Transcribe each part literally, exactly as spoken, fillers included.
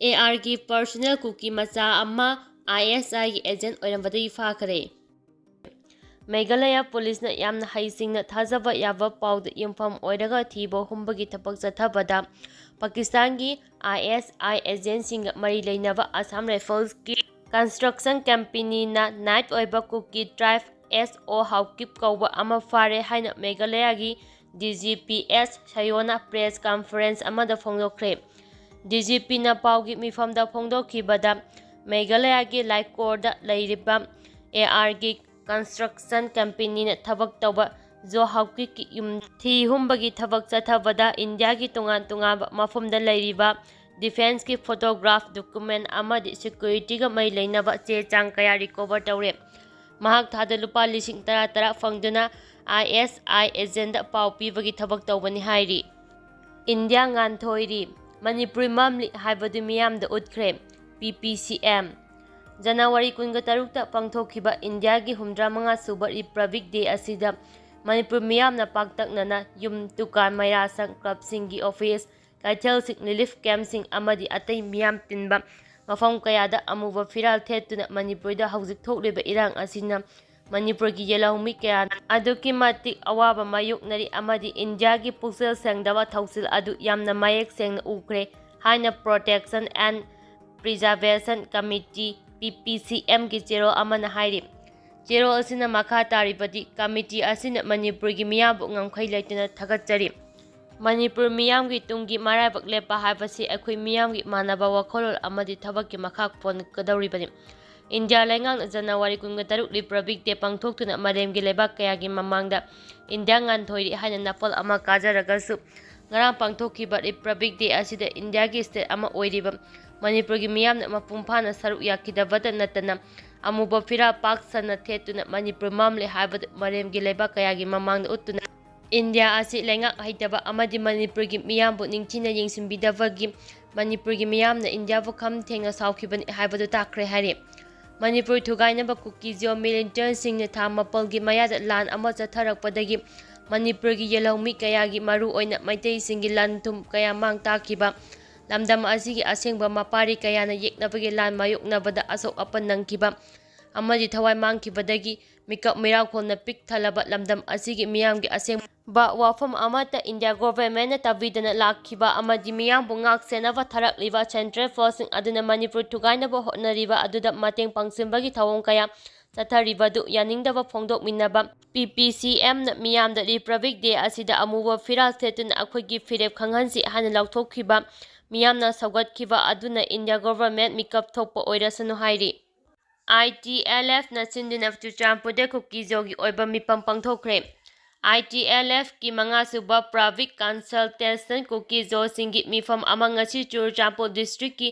ꯑꯦ ꯑꯥꯔꯒꯤ personal ꯀꯨꯀꯤ ꯃꯆꯥ ꯑꯃ ꯑꯥꯏ ꯑꯦꯁ ꯑꯥꯏꯒꯤ agent ꯑꯣꯏꯔꯝꯕꯗꯒꯤ ꯐꯥꯈ꯭ꯔꯦ꯫ ꯃꯦꯘꯥꯂꯌꯥ ꯄꯨꯂꯤꯁꯅ ꯌꯥꯝꯅ ꯍꯩꯁꯤꯡꯅ ꯊꯥꯖꯕ ꯌꯥꯕ ꯄꯥꯎꯗ ꯌꯨꯝꯐꯝ ꯑꯣꯏꯔꯒ ꯊꯤꯕ ꯍꯨꯝꯕꯒꯤ ꯊꯕꯛ ꯆꯠꯊꯕꯗ ꯄꯥꯀꯤꯁꯇꯥꯟꯒꯤ ꯑꯥꯏ ꯑꯦꯁ ꯑꯥꯏ agentꯁꯤꯡꯒ ꯃꯔꯤ ꯂꯩꯅꯕ ꯑꯁꯥꯝ ꯔꯥꯏꯐꯜꯁꯀꯤ construction companyꯅ night ꯑꯣꯏꯕ ꯀꯨꯀꯤ tribe ꯑꯦꯁ ꯑꯣ ꯍꯥꯎꯀꯤꯞ ꯀꯧꯕ ꯑꯃ ꯐꯥꯔꯦ ꯍꯥꯏꯅ ꯃꯦꯘꯥꯂꯌꯥꯒꯤ ꯗꯤ ꯖꯤ ꯄꯤ ꯑꯦꯁ ꯁꯌꯣꯅ press conference ꯑꯃꯗ ꯐꯣꯡꯗꯣꯛꯈ꯭ꯔꯦ꯫ ꯗꯤ ꯖꯤ ꯄꯤꯅ ꯄꯥꯎꯒꯤ ꯃꯤꯐꯝꯗ ꯐꯣꯡꯗꯣꯛꯈꯤꯕꯗ, ꯃꯦꯘꯥꯂꯌꯥꯒꯤ ꯂꯥꯏꯀꯣꯔꯗ ꯂꯩꯔꯤꯕ ꯑꯦ ꯑꯥꯔꯒꯤ construction companyꯅ ꯊꯕꯛ ꯇꯧꯕ ꯖꯣ ꯍꯥꯎꯀꯤꯞꯀꯤ ꯌꯨꯝ ꯊꯤ ꯍꯨꯝꯕꯒꯤ ꯊꯕꯛ ꯆꯠꯊꯕꯗ ꯏꯟꯗꯤꯌꯥꯒꯤ ꯇꯣꯉꯥꯟ ꯇꯣꯉꯥꯟꯕ ꯃꯐꯝꯗ ꯂꯩꯔꯤꯕ defenceꯀꯤ photograph, document ꯑꯃꯗꯤ securityꯒ ꯃꯔꯤ ꯂꯩꯅꯕ ꯆꯦ ꯆꯥꯡ ꯀꯌꯥ recover ꯇꯧꯔꯦ꯫ ꯃꯍꯥꯛ ꯊꯥꯗ ꯂꯨꯄꯥ ꯂꯤꯁꯤꯡ ꯇꯔꯥ ꯇꯔꯥ ꯐꯪꯗꯨꯅ ꯑꯥꯏ ꯑꯦꯁ ꯑꯥꯏ agentꯗ ꯄꯥꯎ ꯄꯤꯕꯒꯤ ꯊꯕꯛ ꯇꯧꯕꯅꯤ ꯍꯥꯏꯔꯤ꯫ ꯏꯟꯗꯤꯌꯥ ꯉꯥꯟꯊꯣꯏꯔꯤ, ꯃꯅꯤꯄꯨꯔꯤ ꯃꯝꯂꯤ ꯍꯥꯏꯕꯗꯨ ꯃꯤꯌꯥꯝꯗ ꯎꯠꯈ꯭ꯔꯦ, ꯄꯤ ꯄꯤ ꯁꯤ ꯑꯦꯝ꯫ ꯖꯅꯋꯥꯔꯤ ꯀꯨꯟꯒ ꯇꯔꯨꯛꯇ ꯄꯥꯡꯊꯣꯛꯈꯤꯕ ꯏꯟꯗꯤꯌꯥꯒꯤ ꯍꯨꯝꯗ꯭ꯔꯥ ꯃꯉꯥ ꯁꯨꯕ Republic Day ꯑꯁꯤꯗ ꯃꯅꯤꯄꯨꯔ ꯃꯤꯌꯥꯝꯅ ꯄꯥꯛꯇꯛꯅꯅ ꯌꯨꯝ, ꯗꯨꯀꯥꯟ, ꯃꯩꯔꯥꯁꯪ, clubꯁꯤꯡꯒꯤ office, ꯀꯩꯊꯦꯜꯁꯤꯡ, relief campꯁꯤꯡ ꯑꯃꯗꯤ ꯑꯇꯩ ꯃꯤꯌꯥꯝ ꯇꯤꯟꯕ ꯃꯐꯝ ꯀꯌꯥꯗ ꯑꯃꯨꯕ ꯐꯤꯔꯥꯜ ꯊꯦꯠꯇꯨꯅ ꯃꯅꯤꯄꯨꯔꯗ ꯍꯧꯖꯤꯛ ꯊꯣꯛꯂꯤꯕ ꯏꯔꯥꯡ ꯑꯁꯤꯅ ꯃꯅꯤꯄꯨꯔꯒꯤ ꯌꯦꯜꯍꯧꯃꯤ ꯀꯌꯥ ꯑꯗꯨꯛꯀꯤ ꯃꯇꯤꯛ ꯑꯋꯥꯕ ꯃꯥꯌꯣꯛꯅꯔꯤ ꯑꯃꯗꯤ ꯏꯟꯗꯤꯌꯥꯒꯤ ꯄꯨꯛꯆꯦꯜ ꯁꯦꯡꯗꯕ ꯊꯧꯁꯤꯜ ꯑꯗꯨ ꯌꯥꯝꯅ ꯃꯌꯦꯛ ꯁꯦꯡꯅ ꯎꯈ꯭ꯔꯦ ꯍꯥꯏꯅ Protection and Preservation Committee, P P C Mꯒꯤ ꯆꯦꯔꯣꯜ ꯑꯃꯅ ꯍꯥꯏꯔꯤ꯫ ꯆꯦꯔꯣꯜ ꯑꯁꯤꯅ ꯃꯈꯥ ꯇꯥꯔꯤꯕꯗꯤ, committee ꯑꯁꯤꯅ ꯃꯅꯤꯄꯨꯔꯒꯤ ꯃꯤꯌꯥꯝꯕꯨ ꯉꯝꯈꯩ ꯂꯩꯇꯅ ꯊꯥꯒꯠꯆꯔꯤ꯫ ꯃꯅꯤꯄꯨꯔ ꯃꯤꯌꯥꯝꯒꯤ ꯇꯨꯡꯒꯤ ꯃꯔꯥꯏꯕꯛ ꯂꯦꯞꯄ ꯍꯥꯏꯕꯁꯤ ꯑꯩꯈꯣꯏ ꯃꯤꯌꯥꯝꯒꯤ ꯃꯥꯟꯅꯕ ꯋꯥꯈꯜꯂꯣꯟ ꯑꯃꯗꯤ ꯊꯕꯛꯀꯤ ꯃꯈꯥ ꯄꯣꯟꯒꯗꯧꯔꯤꯕꯅꯤ꯫ ꯏꯟꯗꯤꯌꯥ ꯂꯩꯉꯥꯛꯅ ꯖꯅꯋꯥꯔꯤ ꯀꯨꯟꯒ ꯇꯔꯨꯛ Republic Day ꯄꯥꯡꯊꯣꯛꯇꯨꯅ ꯃꯥꯂꯦꯝꯒꯤ ꯂꯩꯕꯥꯛ ꯀꯌꯥꯒꯤ ꯃꯃꯥꯡꯗ ꯏꯟꯗꯤꯌꯥ ꯉꯥꯟꯊꯣꯏꯔꯤ ꯍꯥꯏꯅ ꯅꯥꯄꯜ ꯑꯃ ꯀꯥꯖꯔꯒꯁꯨ, ꯉꯔꯥꯡ ꯄꯥꯡꯊꯣꯛꯈꯤꯕ Republic Day ꯑꯁꯤꯗ ꯏꯟꯗꯤꯌꯥꯒꯤ state ꯑꯃ ꯑꯣꯏꯔꯤꯕ ꯃꯅꯤꯄꯨꯔꯒꯤ ꯃꯤꯌꯥꯝꯅ ꯃꯄꯨꯡ ꯐꯥꯅ ꯁꯔꯨꯛ ꯌꯥꯈꯤꯗꯕꯇ ꯅꯠꯇꯅ, ꯑꯃꯨꯕ ꯐꯤꯔꯥꯜ ꯄꯥꯛ ꯁꯟꯅ ꯊꯦꯠꯇꯨꯅ ꯃꯅꯤꯄꯨꯔ ꯃꯝꯂꯦ ꯍꯥꯏꯕꯗꯨ ꯃꯥꯂꯦꯝꯒꯤ ꯂꯩꯕꯥꯛ ꯀꯌꯥꯒꯤ ꯃꯃꯥꯡꯗ ꯎꯠꯇꯨꯅ, ꯏꯟꯗꯤꯌꯥ ꯑꯁꯤ ꯂꯩꯉꯥꯛ ꯍꯩꯇꯕ ꯑꯃꯗꯤ ꯃꯅꯤꯄꯨꯔꯒꯤ ꯃꯤꯌꯥꯝꯕꯨ ꯅꯤꯡꯊꯤꯅ ꯌꯦꯡꯁꯤꯟꯕꯤꯗꯕꯒꯤ ꯃꯅꯤꯄꯨꯔꯒꯤ ꯃꯤꯌꯥꯝꯅ ꯏꯟꯗꯤꯌꯥꯕꯨ ꯈꯝ ꯊꯦꯡꯅ ꯁꯥꯎꯈꯤꯕꯅꯤ ꯍꯥꯏꯕꯗꯨ ꯇꯥꯛꯈ꯭ꯔꯦ ꯍꯥꯏꯔꯤ꯫ ꯃꯅꯤꯄꯨꯔ ꯊꯨꯒꯥꯏꯅꯕ ꯀꯨꯀꯤ ꯖꯤꯑꯣ militantꯁꯤꯡꯅ ꯊꯥ ꯃꯥꯄꯜꯒꯤ ꯃꯌꯥꯗ ꯂꯥꯟ ꯑꯃ ꯆꯠꯊꯔꯛꯄꯗꯒꯤ ꯃꯅꯤꯄꯨꯔꯒꯤ ꯌꯦꯜꯍꯧꯃꯤ ꯀꯌꯥꯒꯤ, ꯃꯔꯨꯑꯣꯏꯅ ꯃꯩꯇꯩꯁꯤꯡꯒꯤ ꯂꯟ ꯊꯨꯝ ꯀꯌꯥ ꯃꯥꯡ ꯇꯥꯛꯈꯤꯕ ꯂꯝꯗꯝ ꯑꯁꯤꯒꯤ ꯑꯁꯦꯡꯕ ꯃꯄꯥꯔꯤ ꯀꯌꯥꯅ ꯌꯦꯛꯅꯕꯒꯤ ꯂꯥꯟ ꯃꯥꯌꯣꯛꯅꯕꯗ ꯑꯁꯣꯛ ꯑꯄꯟ ꯅꯪꯈꯤꯕ ꯑꯃꯗꯤ ꯊꯋꯥꯏ ꯃꯥꯡꯈꯤꯕꯗꯒꯤ ꯃꯤꯀꯞ ꯃꯤꯔꯥꯎꯈꯣꯜꯅ ꯄꯤꯛ ꯊꯜꯂꯕ ꯂꯝꯗꯝ ꯑꯁꯤꯒꯤ ꯃꯤꯌꯥꯝꯒꯤ ꯑꯁꯦꯡꯕ ꯋꯥꯐꯝ ꯑꯃꯠꯇ ꯏꯟꯗꯤꯌꯥ ꯒꯣꯚꯔꯟꯃꯦꯟꯠꯅ ꯇꯥꯕꯤꯗꯅ ꯂꯥꯛꯈꯤꯕ ꯑꯃꯗꯤ ꯃꯤꯌꯥꯝꯕꯨ ꯉꯥꯛ ꯁꯦꯟꯅꯕ ꯊꯥꯔꯛꯂꯤꯕ ꯁꯦꯟꯇ꯭ꯔꯦꯜ ꯐꯣꯔꯁꯁꯤꯡ ꯑꯗꯨꯅ ꯃꯅꯤꯄꯨꯔ ꯊꯨꯒꯥꯏꯅꯕ ꯍꯣꯠꯅꯔꯤꯕ ꯑꯗꯨꯗ ꯃꯇꯦꯡ ꯄꯥꯡꯁꯤꯟꯕꯒꯤ ꯊꯧꯑꯣꯡ ꯀꯌꯥ ꯆꯠꯊꯔꯤꯕꯗꯨ ꯌꯥꯅꯤꯡꯗꯕ ꯐꯣꯡꯗꯣꯛꯃꯤꯟꯅꯕ ꯄꯤ ꯄꯤ ꯁꯤ ꯑꯦꯝꯅ ꯃꯤꯌꯥꯝꯗ ꯔꯤꯄꯕ꯭ꯂꯤꯛ ꯗꯦ ꯑꯁꯤꯗ ꯑꯃꯨꯕ ꯐꯤꯔꯥꯜ ꯁꯦꯠꯇꯨꯅ ꯑꯩꯈꯣꯏꯒꯤ ꯐꯤꯔꯦꯞ ꯈꯪꯍꯟꯁꯤ ꯍꯥꯏꯅ ꯂꯥꯎꯊꯣꯛꯈꯤꯕ ꯃꯤꯌꯥꯝꯅ ꯁꯧꯒꯠꯈꯤꯕ ꯑꯗꯨꯅ ꯏꯟꯗꯤꯌꯥ ꯒꯣꯚꯔꯟꯃꯦꯟꯠ ꯃꯤꯀꯞ ꯊꯣꯛꯄ ꯑꯣꯏꯔꯁꯅꯨ ꯍꯥꯏꯔꯤ꯫ ꯑꯥꯏ ꯇꯤ ꯑꯦꯜ ꯑꯦꯐꯅ ꯁꯤꯟꯗꯨꯅ ꯆꯨꯔꯆꯥꯟꯄꯨꯔꯗ ꯀꯨꯀꯤꯖꯣꯒꯤ ꯑꯣꯏꯕ ꯃꯤꯐꯝ ꯄꯥꯡꯊꯣꯛꯈ꯭ꯔꯦ꯫ ꯑꯥꯏ ꯇꯤ ꯑꯦꯜ ꯑꯦꯐꯀꯤ ꯃꯉꯥꯁꯨꯕ ꯄ꯭ꯔꯥꯚꯤꯛ ꯀꯟꯁꯜꯇꯦꯁꯟ ꯀꯨꯀꯤꯖꯣꯁꯤꯡꯒꯤ ꯃꯤꯐꯝ ꯑꯃ ꯉꯁꯤ ꯆꯨꯔꯆꯥꯟꯄꯨꯔ ꯗꯤꯁꯇ꯭ꯔꯤꯛꯀꯤ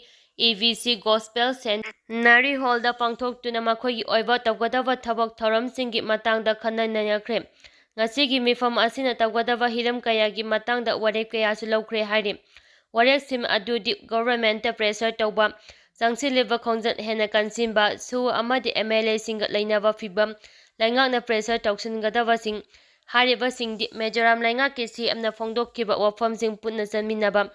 ꯏ ꯚꯤ ꯁꯤ ꯒꯣꯁꯄꯦꯜ ꯁꯦꯟꯅꯔꯤ ꯍꯣꯜꯗ ꯄꯥꯡꯊꯣꯛꯇꯨꯅ ꯃꯈꯣꯏꯒꯤ ꯑꯣꯏꯕ ꯇꯧꯒꯗꯕ ꯊꯕꯛ ꯊꯧꯔꯝꯁꯤꯡꯒꯤ ꯃꯇꯥꯡꯗ ꯈꯟꯅ ꯅꯩꯅꯈ꯭ꯔꯦ꯫ ꯉꯁꯤꯒꯤ ꯃꯤꯐꯝ ꯑꯁꯤꯅ ꯇꯧꯒꯗꯕ ꯍꯤꯔꯝ ꯀꯌꯥꯒꯤ ꯃꯇꯥꯡꯗ ꯋꯥꯔꯦꯞ ꯀꯌꯥꯁꯨ ꯂꯧꯈ꯭ꯔꯦ ꯍꯥꯏꯔꯤ꯫ ꯋꯥꯔꯦꯞꯁꯤꯡ ꯑꯗꯨꯗꯤ ꯒꯣꯚꯔꯟꯃꯦꯟꯠꯇ ꯄ꯭ꯔꯦꯁꯔ ꯇꯧꯕ, ꯆꯪꯁꯤꯜꯂꯤꯕ ꯈꯣꯡꯖꯪ ꯍꯦꯟꯅ ꯀꯟꯁꯤꯟꯕ, ꯁꯨ ꯑꯃꯗꯤ ꯑꯦꯝ ꯑꯦꯜ ꯑꯦꯁꯤꯡꯒ ꯂꯩꯅꯕ ꯐꯤꯚꯝ, ꯂꯩꯉꯥꯛꯅ ꯄ꯭ꯔꯦꯁꯔ ꯇꯧꯁꯤꯟꯒꯗꯕꯁꯤꯡ, ꯍꯥꯏꯔꯤꯕꯁꯤꯡꯗꯤ ꯃꯤꯖꯣꯔꯥꯝ ꯂꯩꯉꯥꯛꯀꯤ ꯁꯤ ꯑꯦꯝꯅ ꯐꯣꯡꯗꯣꯛꯈꯤꯕ ꯋꯥꯐꯝꯁꯤꯡ ꯄꯨꯟꯅ ꯆꯟꯃꯤꯟꯅꯕ,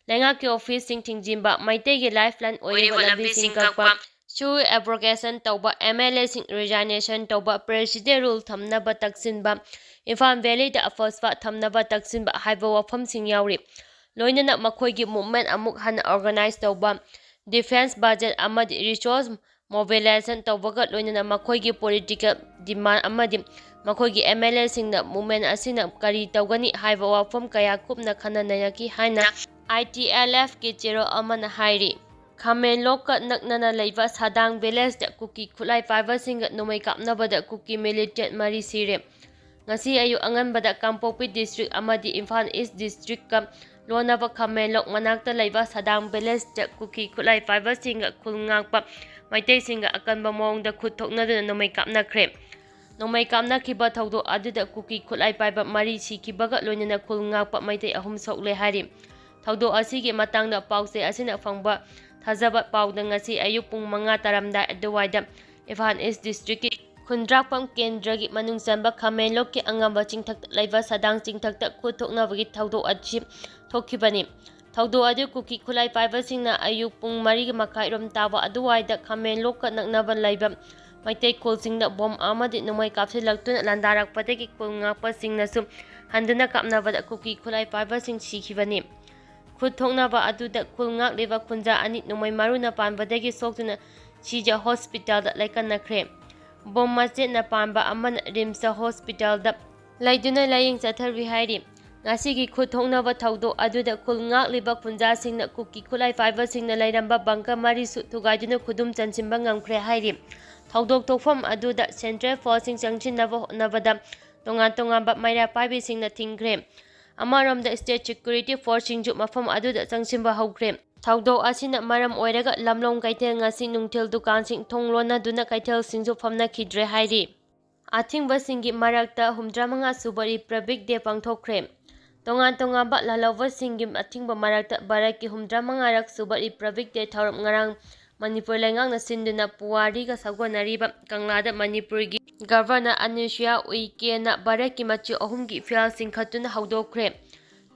ꯂꯩꯉꯥꯛꯀꯤ ꯑꯣꯐꯤꯁꯁꯤꯡ ꯊꯤꯡꯖꯤꯟꯕ, ꯃꯩꯇꯩꯒꯤ ꯂꯥꯏꯐ ꯂꯥꯏꯟ ꯑꯣꯏꯔꯤꯕ ꯂꯝꯕꯤꯁꯤꯡ ꯀꯛꯄ, ꯁꯨ ꯑꯦꯕ꯭ꯔꯣꯒꯦꯁꯟ ꯇꯧꯕ, ꯑꯦꯝ ꯑꯦꯜ ꯑꯦꯁꯤꯡ ꯔꯤꯖꯥꯏꯅꯦꯁꯟ ꯇꯧꯕ, ꯄ꯭ꯔꯦꯁꯤꯗꯦꯟ ꯔꯨꯜ ꯊꯝꯅꯕ ꯇꯛꯁꯤꯟꯕ, ꯏꯝꯐꯥꯜ ꯚꯦꯂꯤꯗ ꯑꯐꯣꯁꯐꯥ ꯊꯝꯅꯕ ꯇꯛꯁꯤꯟꯕ ꯍꯥꯏꯕ ꯋꯥꯐꯝꯁꯤꯡ ꯌꯥꯎꯔꯤ꯫ ꯂꯣꯏꯅꯅ ꯃꯈꯣꯏꯒꯤ ꯃꯨꯚꯃꯦꯟꯠ ꯑꯃꯨꯛ ꯍꯟꯅ ꯑꯣꯔꯒꯅꯥꯏꯖ ꯇꯧꯕ, ꯗꯤꯐꯦꯟꯁ ꯕꯖꯦꯠ ꯑꯃꯗꯤ ꯔꯤꯁꯣꯔꯁ ꯃꯣꯕꯤꯂꯥꯏꯖꯦꯁꯟ ꯇꯧꯕꯒ ꯂꯣꯏꯅꯅ ꯃꯈꯣꯏꯒꯤ ꯄꯣꯂꯤꯇꯤꯀꯦꯜ ꯗꯤꯃꯥꯟ ꯑꯃꯗꯤ ꯃꯈꯣꯏꯒꯤ ꯑꯦꯝ ꯑꯦꯜ ꯑꯦꯁꯤꯡꯅ ꯃꯨꯚꯃꯦꯟꯠ ꯑꯁꯤꯅ ꯀꯔꯤ ꯇꯧꯒꯅꯤ ꯍꯥꯏꯕ ꯋꯥꯐꯝ ꯀꯌꯥ ꯀꯨꯞꯅ ꯈꯟꯅ ꯅꯩꯅꯈꯤ ꯍꯥꯏꯅ ꯑꯥꯏ ꯇꯤ ꯑꯦꯜ ꯑꯦꯐꯀꯤ ꯆꯦꯔꯣꯜ ꯑꯃꯅ ꯍꯥꯏꯔꯤ꯫ ꯈꯥꯃꯦꯟꯂꯣꯛꯀ ꯅꯛꯅꯅ ꯂꯩꯕ ꯁꯥꯗꯥꯡ ꯚꯤꯂꯦꯖꯇ ꯀꯨꯀꯤ ꯈꯨꯠꯂꯥꯏ ꯄꯥꯏꯕꯁꯤꯡꯒ ꯅꯣꯡꯃꯩ ꯀꯥꯞꯅꯕꯗ ꯀꯨꯀꯤ ꯃꯤꯂꯤꯇꯦꯟꯠ ꯃꯔꯤ ꯁꯤꯔꯦ꯫ ꯉꯁꯤ ꯑꯌꯨꯛ ꯑꯉꯟꯕꯗ ꯀꯥꯡꯄꯣꯛꯄꯤ ꯗꯤꯁꯇ꯭ꯔꯤꯛ ꯑꯃꯗꯤ ꯏꯝꯐꯥꯜ ꯏꯁ ꯗꯤꯁꯇ꯭ꯔꯤꯛꯀ ꯂꯣꯟꯅꯕ ꯈꯥꯃꯦꯟꯂꯣꯛ ꯃꯅꯥꯛꯇ ꯂꯩꯕ ꯁꯥꯗꯥꯡ ꯚꯤꯂꯦꯖꯇ ꯀꯨꯀꯤ ꯈꯨꯠꯂꯥꯏ ꯄꯥꯏꯕꯁꯤꯡꯒ ꯈꯨꯜ ꯉꯥꯛꯄ ꯃꯩꯇꯩꯁꯤꯡꯒ ꯑꯀꯟꯕ ꯃꯑꯣꯡꯗ ꯈꯨꯠ ꯊꯣꯛꯅꯗꯨꯅ ꯅꯣꯡꯃꯩ ꯀꯥꯞꯅꯈ꯭ꯔꯦ꯫ ꯅꯣꯡꯃꯩ ꯀꯥꯞꯅꯈꯤꯕ ꯊꯧꯗꯣꯛ ꯑꯗꯨꯗ ꯀꯨꯀꯤ ꯈꯨꯠꯂꯥꯏ ꯄꯥꯏꯕ ꯃꯔꯤ ꯁꯤꯈꯤꯕꯒ ꯂꯣꯏꯅꯅ ꯈꯨꯜ ꯉꯥꯛꯄ ꯃꯩꯇꯩ ꯑꯍꯨꯝ ꯁꯣꯛꯂꯦ ꯍꯥꯏꯔꯤ꯫ ꯊꯧꯗꯣꯛ ꯑꯁꯤꯒꯤ ꯃꯇꯥꯡꯗ ꯄꯥꯎꯆꯦ ꯑꯁꯤꯅ ꯐꯪꯕ ꯊꯥꯖꯕ ꯄꯥꯎꯗ ꯉꯁꯤ ꯑꯌꯨꯛ ꯄꯨꯡ ꯃꯉꯥ ꯇꯥꯔꯝꯗꯥꯏ ꯑꯗꯨꯋꯥꯏꯗ ꯏꯝꯐꯥꯜ ꯏꯁ ꯗꯤꯁꯇ꯭ꯔꯤꯛꯀꯤ ꯈꯨꯟꯗ꯭ꯔꯥꯛꯄꯝ ꯀꯦꯟꯗ꯭ꯔꯒꯤ ꯃꯅꯨꯡ ꯆꯟꯕ ꯈꯥꯃꯦꯟꯂꯣꯛꯀꯤ ꯑꯉꯝꯕ ꯆꯤꯡꯊꯛꯇ ꯂꯩꯕ ꯁꯥꯗꯥꯡ ꯆꯤꯡꯊꯛꯇ ꯈꯨꯠ ꯊꯣꯛꯅꯕꯒꯤ ꯊꯧꯗꯣꯛ ꯑꯁꯤ ꯊꯣꯛꯈꯤꯕꯅꯤ꯫ ꯊꯧꯗꯣꯛ ꯑꯗꯨ ꯀꯨꯀꯤ ꯈꯨꯠꯂꯥꯏ ꯄꯥꯏꯕꯁꯤꯡꯅ ꯑꯌꯨꯛ ꯄꯨꯡ ꯃꯔꯤꯒ ꯃꯈꯥꯏꯔꯣꯝ ꯇꯥꯕ ꯑꯗꯨꯋꯥꯏꯗ ꯈꯥꯃꯦꯟꯂꯣꯛꯀ ꯅꯛꯅꯕ ꯂꯩꯕ ꯃꯩꯇꯩ ꯈꯨꯜꯁꯤꯡꯗ ꯕꯣꯝ ꯑꯃꯗꯤ ꯅꯣꯡꯃꯩ ꯀꯥꯞꯁꯤꯜꯂꯛꯇꯨꯅ ꯂꯥꯟꯗꯥꯔꯛꯄꯗꯒꯤ ꯈꯨꯜ ꯉꯥꯛꯄꯁꯤꯡꯅꯁꯨ ꯍꯟꯗꯨꯅ ꯀꯥꯞꯅꯕꯗ ꯀꯨꯀꯤ ꯈꯨꯠꯂꯥꯏ ꯄꯥꯏꯕꯁꯤꯡ ꯁꯤꯈꯤꯕꯅꯤ꯫ ꯈꯨꯠ ꯊꯣꯛꯅꯕ ꯑꯗꯨꯗ ꯈꯨꯜ ꯉꯥꯛꯂꯤꯕ ꯈꯨꯟꯖꯥ ꯑꯅꯤ ꯅꯣꯡꯃꯩ ꯃꯔꯨꯅ ꯄꯥꯟꯕꯗꯒꯤ ꯁꯣꯛꯇꯨꯅ ꯁꯤꯖ ꯍꯣꯁꯄꯤꯇꯥꯜꯗ ꯂꯥꯏꯀꯠꯅꯈ꯭ꯔꯦ꯫ ꯕꯣꯝ ꯃꯆꯦꯠꯅ ꯄꯥꯟꯕ ꯑꯃꯅ ꯔꯤꯝꯁ ꯍꯣꯁꯄꯤꯇꯥꯜꯗ ꯂꯩꯗꯨꯅ ꯂꯥꯌꯦꯡ ꯆꯠꯊꯔꯨꯏ ꯍꯥꯏꯔꯤ꯫ ꯉꯁꯤꯒꯤ ꯈꯨꯠ ꯊꯣꯛꯅꯕ ꯊꯧꯗꯣꯛ ꯑꯗꯨꯗ ꯈꯨꯜ ꯉꯥꯛꯂꯤꯕ ꯈꯨꯟꯖꯥꯁꯤꯡꯅ ꯀꯨꯀꯤ ꯈꯨꯠꯂꯥꯏ ꯄꯥꯏꯕꯁꯤꯡꯅ ꯂꯩꯔꯝꯕ ꯕꯪꯀꯔ ꯃꯔꯤꯁꯨ ꯊꯨꯒꯥꯏꯗꯨꯅ ꯈꯨꯗꯨꯝ ꯆꯟꯁꯤꯟꯕ ꯉꯝꯈ꯭ꯔꯦ ꯍꯥꯏꯔꯤ꯫ ꯊꯧꯗꯣꯛ ꯊꯣꯛꯐꯝ ꯑꯗꯨꯗ ꯁꯦꯟꯇ꯭ꯔꯦꯜ ꯐꯣꯔꯁꯁꯤꯡ ꯆꯪꯁꯤꯟꯅꯕ ꯍꯣꯠꯅꯕꯗ ꯇꯣꯉꯥꯟ ꯇꯣꯉꯥꯟꯕ ꯃꯩꯔꯥ ꯄꯥꯏꯕꯤꯁꯤꯡꯅ ꯊꯤꯡꯈ꯭ꯔꯦ꯫ ꯑꯃꯔꯣꯝꯗ ꯁ꯭ꯇꯦꯠ ꯁꯦꯀ꯭ꯌꯨꯔꯤꯇꯤ ꯐꯣꯔꯁꯁꯤꯡꯁꯨ ꯃꯐꯝ ꯑꯗꯨꯗ ꯆꯪꯁꯤꯟꯕ ꯍꯧꯈ꯭ꯔꯦ꯫ ꯊꯧꯗꯣꯛ ꯑꯁꯤꯅ ꯃꯔꯝ ꯑꯣꯏꯔꯒ ꯂꯝꯂꯣꯡ ꯀꯩꯊꯦꯜ ꯉꯁꯤ ꯅꯨꯡꯊꯤꯜ ꯗꯨꯀꯥꯟꯁꯤꯡ ꯊꯣꯡ ꯂꯣꯟꯅꯗꯨꯅ ꯀꯩꯊꯦꯜꯁꯤꯡꯁꯨ ꯐꯝꯅꯈꯤꯗ꯭ꯔꯦ ꯍꯥꯏꯔꯤ꯫ ꯑꯊꯤꯡꯕꯁꯤꯡꯒꯤ ꯃꯔꯛꯇ ꯍꯨꯝꯗ꯭ꯔꯥ ꯃꯉꯥ ꯁꯨꯕ ꯔꯤꯄꯕ꯭ꯂꯤꯛ ꯗꯦ ꯄꯥꯡꯊꯣꯛꯈ꯭ꯔꯦ꯫ ꯇꯣꯉꯥꯟ ꯇꯣꯉꯥꯟꯕ ꯂꯥꯜꯍꯧꯕꯁꯤꯡꯒꯤ ꯑꯊꯤꯡꯕ ꯃꯔꯛꯇ ꯚꯥꯔꯠꯀꯤ ꯍꯨꯝꯗ꯭ꯔꯥ ꯃꯉꯥꯔꯛ ꯁꯨꯕ ꯔꯤꯄꯕ꯭ꯂꯤꯛ ꯗꯦ ꯊꯧꯔꯝ ꯉꯔꯥꯡ ꯃꯅꯤꯄꯨꯔ ꯂꯩꯉꯥꯛꯅ ꯁꯤꯟꯗꯨꯅ ꯄꯨꯋꯥꯔꯤꯒ ꯁꯥꯒꯣꯟꯅꯔꯤꯕ ꯀꯪꯂꯥꯗ ꯃꯅꯤꯄꯨꯔꯒꯤ ꯒꯚꯔꯅꯔ ꯑꯅꯨꯁꯨꯌꯥ ꯎꯏꯀꯦꯅ ꯚꯥꯔꯠꯀꯤ ꯃꯆꯨ ꯑꯍꯨꯝꯒꯤ ꯐꯤꯔꯥꯜ ꯆꯤꯡꯈꯠꯇꯨꯅ ꯍꯧꯗꯣꯛꯈ꯭ꯔꯦ꯫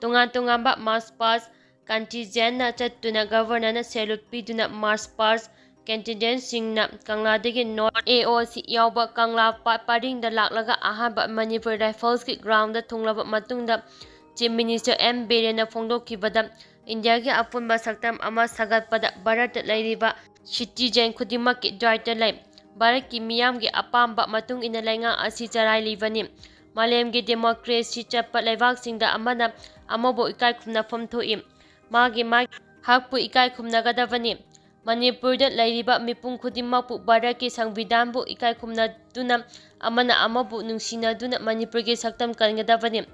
ꯇꯣꯉꯥꯟ ꯇꯣꯉꯥꯟꯕ ꯃꯥꯔꯆ ꯄꯥꯁ ꯀꯟꯇꯤꯟꯖꯦꯟꯅ ꯆꯠꯇꯨꯅ ꯒꯚꯔꯅꯔꯅ ꯁꯦꯂꯨꯠ ꯄꯤꯗꯨꯅ ꯃꯥꯔꯆ ꯄꯥꯁ ꯀꯟꯇꯤꯟꯖꯦꯟꯁꯤꯡꯅ ꯀꯪꯂꯥꯗꯒꯤ ꯅꯣꯔꯠ ꯑꯦ ꯑꯣ ꯁꯤ ꯌꯥꯎꯕ ꯀꯪꯂꯥ ꯄꯥꯠ ꯄꯔꯤꯡꯗ ꯂꯥꯛꯂꯒ ꯑꯍꯥꯟꯕ ꯃꯅꯤꯄꯨꯔ ꯔꯥꯏꯐꯜꯁꯀꯤ ꯒ꯭ꯔꯥꯎꯟꯗ ꯊꯨꯡꯂꯕ ꯃꯇꯨꯡꯗ ꯆꯤꯐ ꯃꯤꯅꯤꯁꯇꯔ ꯑꯦꯝ ꯕꯤꯔꯦꯟꯅ ꯐꯣꯡꯗꯣꯛꯈꯤꯕꯗ ꯏꯟꯗꯤꯌꯥꯒꯤ ꯑꯄꯨꯟꯕ ꯁꯛꯇꯝ ꯑꯃ ꯁꯥꯒꯠꯄꯗ ꯚꯥꯔꯠꯇ ꯂꯩꯔꯤꯕ ꯁꯤꯇꯤꯖꯦꯟ ꯈꯨꯗꯤꯡꯃꯛꯀꯤ ꯗ꯭ꯔꯥꯏꯠꯇ ꯂꯩ꯫ ꯚꯥꯔꯠꯀꯤ ꯃꯤꯌꯥꯝꯒꯤ ꯑꯄꯥꯝꯕ ꯃꯇꯨꯡ ꯏꯟꯅ ꯂꯩꯉꯥꯛ ꯑꯁꯤ ꯆꯂꯥꯏꯔꯤꯕꯅꯤ꯫ ꯃꯥꯂꯦꯝꯒꯤ ꯗꯦꯃꯣꯀ꯭ꯔꯦꯁꯤ ꯆꯠꯄ ꯂꯩꯕꯥꯛꯁꯤꯡꯗ ꯑꯃꯅ ꯑꯃꯕꯨ ꯏꯀꯥꯏ ꯈꯨꯝꯅꯐꯝ ꯊꯣꯛꯏ꯫ ꯃꯥꯒꯤ ꯃꯥꯒꯤ ꯍꯛꯄꯨ ꯏꯀꯥꯏ ꯈꯨꯝꯅꯒꯗꯕꯅꯤ꯫ ꯃꯅꯤꯄꯨꯔꯗ ꯂꯩꯔꯤꯕ ꯃꯤꯄꯨꯝ ꯈꯨꯗꯤꯡꯃꯛꯄꯨ ꯚꯥꯔꯠꯀꯤ ꯁꯪꯕꯤꯙꯥꯟꯕꯨ ꯏꯀꯥꯏ ꯈꯨꯝꯅꯗꯨꯅ ꯑꯃꯅ ꯑꯃꯕꯨ ꯅꯨꯡꯁꯤꯅꯗꯨꯅ ꯃꯅꯤꯄꯨꯔꯒꯤ ꯁꯛꯇꯝ ꯀꯟꯒꯗꯕꯅꯤ꯫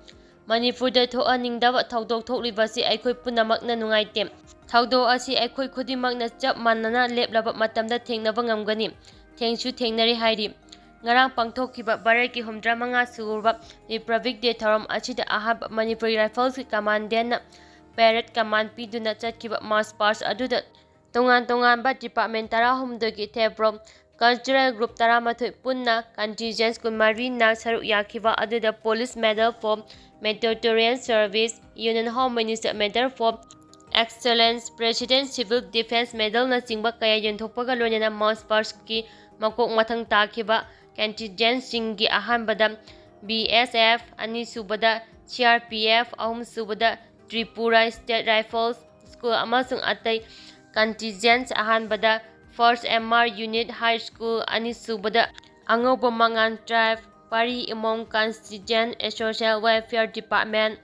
ꯃꯅꯤꯄꯨꯔꯗ ꯊꯣꯛꯍꯟꯅꯤꯡꯗꯕ ꯊꯧꯗꯣꯛ ꯊꯣꯛꯂꯤꯕꯁꯤ ꯑꯩꯈꯣꯏ ꯄꯨꯝꯅꯃꯛꯅ ꯅꯨꯡꯉꯥꯏꯇꯦ꯫ ꯊꯧꯗꯣꯛ ꯑꯁꯤ ꯑꯩꯈꯣꯏ ꯈꯨꯗꯤꯡꯃꯛꯅ ꯆꯞ ꯃꯥꯟꯅꯅ ꯂꯦꯞꯂꯕ ꯃꯇꯝꯗ ꯊꯦꯡꯅꯕ ꯉꯝꯒꯅꯤ꯫ ꯊꯦꯡꯁꯨ ꯊꯦꯡꯅꯔꯤ ꯍꯥꯏꯔꯤ꯫ ꯉꯔꯥꯡ ꯄꯥꯡꯊꯣꯛꯈꯤꯕ ꯚꯥꯔꯠꯀꯤ ꯍꯨꯝꯗ꯭ꯔꯥ ꯃꯉꯥ ꯁꯨꯕ ꯔꯤꯄꯕ꯭ꯂꯤꯛ ꯗꯦ ꯊꯧꯔꯝ ꯑꯁꯤꯗ ꯑꯍꯥꯟꯕ ꯃꯅꯤꯄꯨꯔꯤ ꯔꯥꯏꯐꯜꯁꯀꯤ ꯀꯃꯥꯟꯗꯦꯟꯅ ꯄꯦꯔꯦꯗ ꯀꯃꯥꯟ ꯄꯤꯗꯨꯅ ꯆꯠꯈꯤꯕ ꯃꯥꯔꯆ ꯄꯥꯁ ꯑꯗꯨꯗ ꯇꯣꯉꯥꯟ ꯇꯣꯉꯥꯟꯕ ꯗꯤꯄꯥꯔꯠꯃꯦꯟ ꯇꯔꯥꯍꯨꯝꯗꯣꯏꯒꯤ ꯊꯦꯕ꯭ꯔꯣꯝ ꯀꯜꯆꯔꯦꯜ ꯒ꯭ꯔꯨꯞ ꯇꯔꯥꯃꯥꯊꯣꯏ ꯄꯨꯟꯅ ꯀꯟꯇꯤꯟꯖꯦꯟꯁ ꯀꯨꯟꯃꯔꯤꯅ ꯁꯔꯨꯛ ꯌꯥꯈꯤꯕ ꯑꯗꯨꯗ police medal for meritorious service, union home minister medal for Excellence, President Civil Defense Medalꯅꯆꯤꯡꯕ ꯀꯌꯥ ꯌꯦꯟꯊꯣꯛꯄꯒ ꯂꯣꯏꯅꯅ March firstꯀꯤ ꯃꯀꯣꯛ ꯃꯊꯪ ꯇꯥꯈꯤꯕ contingentꯁꯤꯡꯒꯤ ꯑꯍꯥꯟꯕꯗ B S F, ꯑꯅꯤꯁꯨꯕꯗ C R P F, ꯑꯍꯨꯝꯁꯨꯕꯗ Tripura State Rifles School ꯑꯃꯁꯨꯡ ꯑꯇꯩ contingents, ꯑꯍꯥꯟꯕꯗ First M R Unit High School, ꯑꯅꯤꯁꯨꯕꯗ ꯑꯉꯧꯕ ꯃꯉꯥꯟ Tribe, ꯄꯥꯔꯤ ꯏꯃꯣꯝ Constituent Social Welfare Department,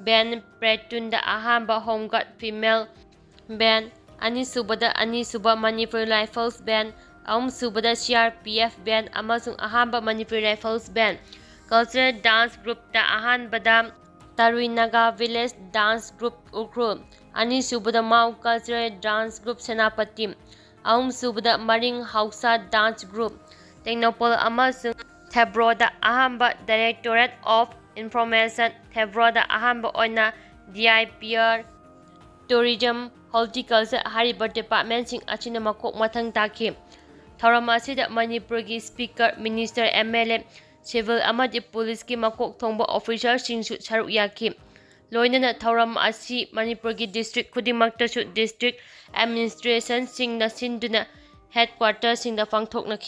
band platoonꯗ ꯑꯍꯥꯟꯕ Home Guard Female band, ꯑꯅꯤꯁꯨꯕꯗ ꯑꯅꯤꯁꯨꯕ Manipur Rifles band, ꯑꯍꯨꯝꯁꯨꯕꯗ C R P F band ꯑꯃꯁꯨꯡ ꯑꯍꯥꯟꯕ Manipur Rifles band꯫ Cultural dance groupꯇ ꯑꯍꯥꯟꯕꯗ Tarui Naga Village Dance Group Ukhrul, ꯑꯅꯤꯁꯨꯕꯗ Mao Cultural Dance Group Senapati, ꯑꯍꯨꯝꯁꯨꯕꯗ ꯃꯔꯤꯡ ꯍꯥꯎꯁꯥ Dance Group, Tengnoupal ꯑꯃꯁꯨꯡ ꯊꯦꯕ꯭ꯔꯣꯗ ꯑꯍꯥꯟꯕ Directorate of Information, ꯊꯦꯕ꯭ꯔꯣꯗ ꯑꯍꯥꯟꯕ ꯑꯣꯏꯅ D I P R Tourism, Horticulture ꯍꯥꯏꯔꯤꯕ departmentꯁꯤꯡ ꯑꯁꯤꯅ ꯃꯀꯣꯛ ꯃꯊꯪ ꯇꯥꯈꯤ꯫ ꯊꯧꯔꯝ ꯑꯁꯤꯗ ꯃꯅꯤꯄꯨꯔꯒꯤ Speaker, Minister, M L A, civil ꯑꯃꯗꯤ policeꯀꯤ ꯃꯀꯣꯛ ꯊꯣꯡꯕ officerꯁꯤꯡꯁꯨ ꯁꯔꯨꯛ ꯌꯥꯈꯤ꯫ ꯂꯣꯏꯅꯅ ꯊꯧꯔꯝ ꯑꯁꯤ ꯃꯅꯤꯄꯨꯔꯒꯤ district ꯈꯨꯗꯤꯡꯃꯛꯇꯁꯨ district administrationꯁꯤꯡꯅ ꯁꯤꯟꯗꯨꯅ headquarterꯁꯤꯡꯗ ꯄꯥꯡꯊꯣꯛꯅꯈꯤ꯫